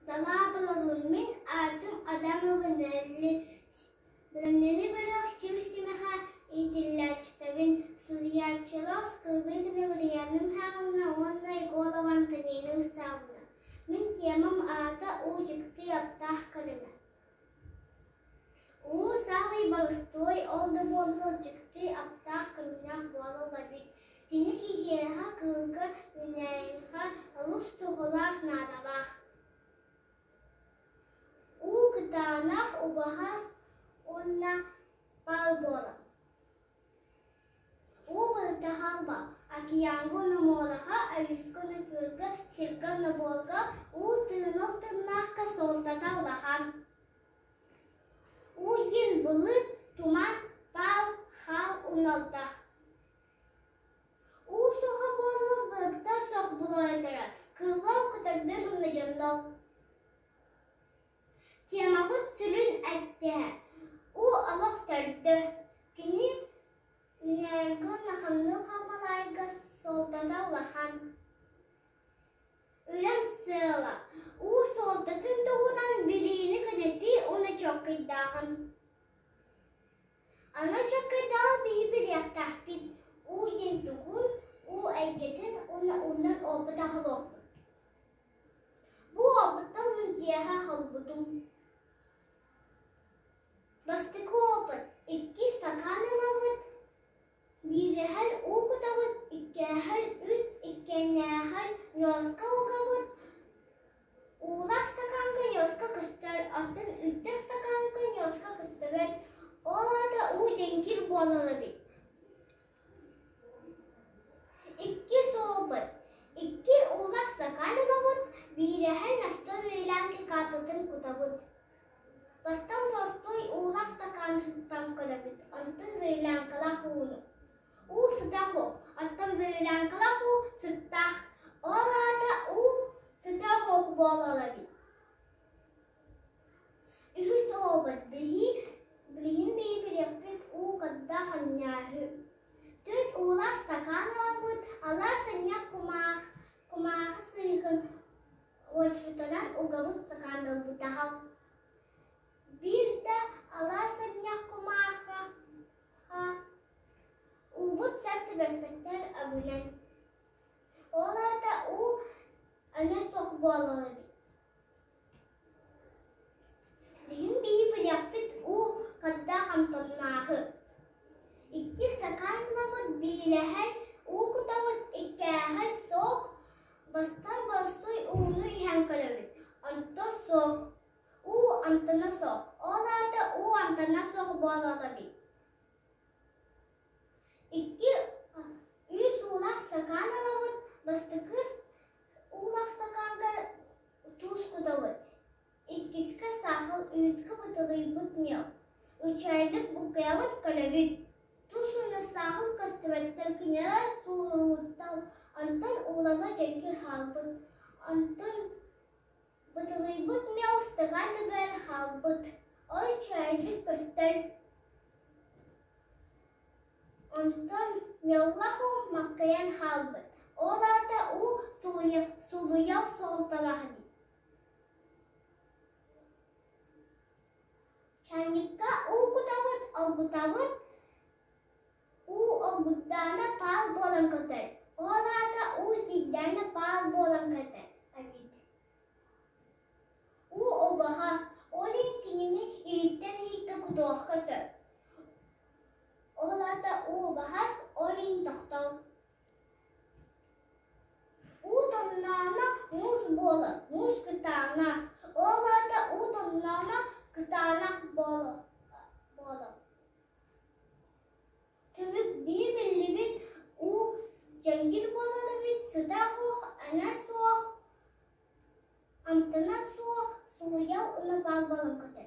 Дорооболорун, мин аатым Адамова Нелли, Бэлэмнэнии бөлөх сир симэҕэ иитиллээччитэбин, суруйааччылар Скрыбыкина Ульяна Михайловна уонна Егорова Антонина Устаевна. Мин темам аата «Уу дьикти аптаах көрүҥэ». Уу саамай боростуой, ол да буоллар дьикти аптаах көрүҥнээх буолар эбит. Кини киһиэхэ, кыылга, үүнээйигэ олус туһалаах, наадалаах. Уу кытаанах, убаҕас уонна пал буолар. Уу барыта халба, океаҥҥа уонна муораҕа, өрүскэ уонна күөлгэ, сиргэ уонна буорга уу тыынар тыыннаахха суолтата улахан. Уу диэн былыт, туман, пал, хал уналдах. Уу суоҕа буоллар былыттар суох буолуохтара, кыыллар, көтөрдөр уонна дьоннор. Темабыт сүрүн эттэһэ: уу олох төрдө, кини үнээргэ уонна хамныы хамалаайга суолтата улахан. Үлэм сыала: уу суолтатын туһунан билиини көнөтүү уонна чуолкайдааһын. Аны чуолкайдаах биһи билиэхтээхпит: уу диэн тугун, уу эйгэтин уонна уунан опыт аҕалыахпыт. Бу опыттан мин дьиэҕэ холбутум. Бастакы опыт: икки стакан ылабыт, биирэһэр уу кутабыт, иккээһэр үүт, иккиэннээхэр ньуоска угабыт, Уулаах стакаҥҥа ньуоска көстөр, оттон үүттээх стакаҥҥа ньуоска көстүбэт, ол аата уу дьэҥкир буолан эбит. Икки суолбут, икки уулаах стакан ылабыт, биирэһэ настой үөлээнки каапытын кутабыт. Бастаан боростуой уулаах стакан суттан көрөбүт, онтон үөлээҥкэлээх ууну. Уу сыта суох, оттон бөөлээҥкэлээх уу сыттаах, ол аата уу сыта суох буолар эбит. Үһүс оҕобут билигин билиэхпит уу кырдах анньааһы. Төрт уулаах стакан ылабыт, алаас анньах кумаах, кумаахы сыыһын уочутунан угабыт стакан ылбытаҕа. Биир да алаас анньах кумаахха Уубут сөп түбэспэттэр өгүнэн. Ол аата уу өнө суох буолар эбит. Билигин биһи билиэхпит уу хайдах амтаннааҕы. Икки стакан ылабыт, биилэһэр уу кутабыт, иккээһэр сок, бастаан боростуой ууну иһэн көрөбүт, онтон сок. Уу амтана суох, ол аата уу амтана суох буолар эбит. Икки, үс уулаах стакан ылабыт, бастакы уулаах стакаҥҥа туус кутабыт, иккискэ саахал, үһүскэ бытылыйбыт миэл. Үчүгэйдик буккуйабыт, көлөбүт. Туус уонна саахал көстүбэттэр, кинилэр суулуһуттар, онтон уулана дьэҥкир хаалбыт, онтон Бытылыйбыт миэл ыстакаан түгэр хаалбыт, ол үчүгэйдик көстөр. Онтон миэллээх уу маккыйан хаалбыт, ол аата уу сулуйар суолталаах эбит. Чайникка уу кутабыт, оргутабыт, уу оргутдаана паар буолан көтөр, ол аата уу итийдээнэ паар буолан көтөр эбит. Уу убаҕас, ол иһин кинини иһиттэн иһиккэ кутуохха сөп. Ол аата уу убаҕас, ол иһин тохтол. Уу тонноона муус буолар, муус кытаанах. Ол аата уу тонноона кытаанах буолар. Түмүк биир биллибит уу дьэҥкир буолар эбит, сыта суох, ана суох, амтана суох, сулуйар уонна баар буолан көтөр.